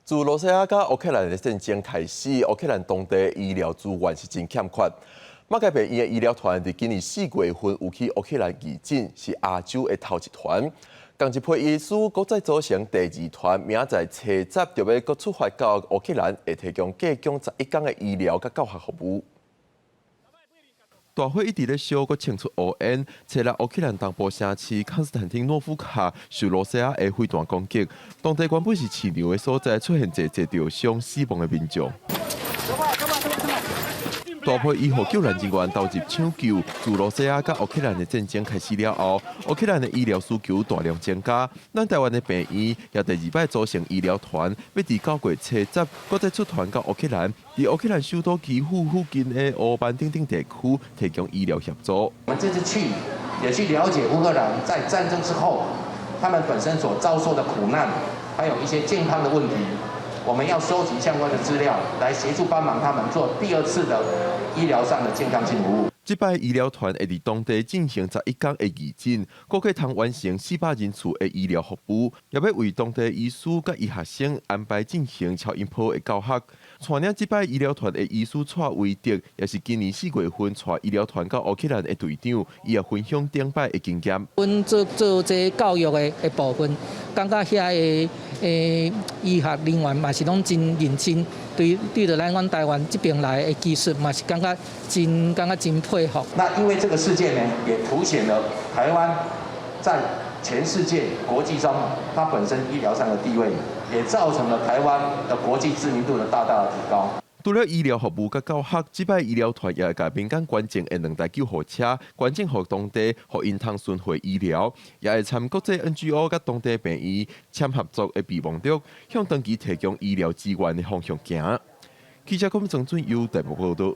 自羅西亞佮烏克蘭的戰爭開始，烏克蘭當地醫療資源是真欠缺。馬偕病院的醫療團佇今年4月份有去烏克蘭義診，是亞洲的頭一團。仝一批醫師閣再組成第二團，明仔載初十就欲閣出發到烏克蘭，會提供計共11工的醫療佮教學服務。大火一直咧燒，閣衝出烏煙。初六烏克蘭東部城市康斯坦丁諾夫卡受羅西亞的飛彈攻擊，當地原本是市場的所在出現濟濟著傷死亡的民眾。大批醫護救援人員投入搶救。自羅西亞佮烏克蘭的戰爭開始了後，烏克蘭的醫療需求大量增加。咱台灣的病院也第二擺組成醫療團，欲佇9月初十，閣再出團到烏克蘭，佇烏克蘭首都基輔附近的烏班等等地區提供醫療協助。我們這次去也去了解烏克蘭在戰爭之後，他們本身所遭受的苦難，還有一些健康的問題。我們要收集相關的資料，來協助幫忙他們做第二次的醫療上的健康性服務。這擺醫療團會佇當地進行11工的義診，估計通完成400人次的醫療服務，也欲為當地醫師佮醫學生安排進行超音波的教學。帶領這擺醫療團的醫師蔡維德，也是今年4月份帶醫療團到烏克蘭的隊長，伊也分享頂擺的經驗。阮做做這教育的部分，感覺遐的醫學人員嘛是攏真認真，對對著咱阮台灣這邊來的技術嘛是感覺真佩服。那因為這個事件呢，也凸顯了台灣在全世界國際中，它本身醫療上的地位，也造成了台灣的國際知名度的大大的提高。除了醫療服務佮教學，這擺醫療團也會共民間捐贈的兩台救護車，捐贈予當地，予𪜶通巡迴醫療，也會參國際 NGO 佮當地病院簽合作的備忘錄，向長期提供醫療資源的方向行。記者郭曾俊佑台北報道。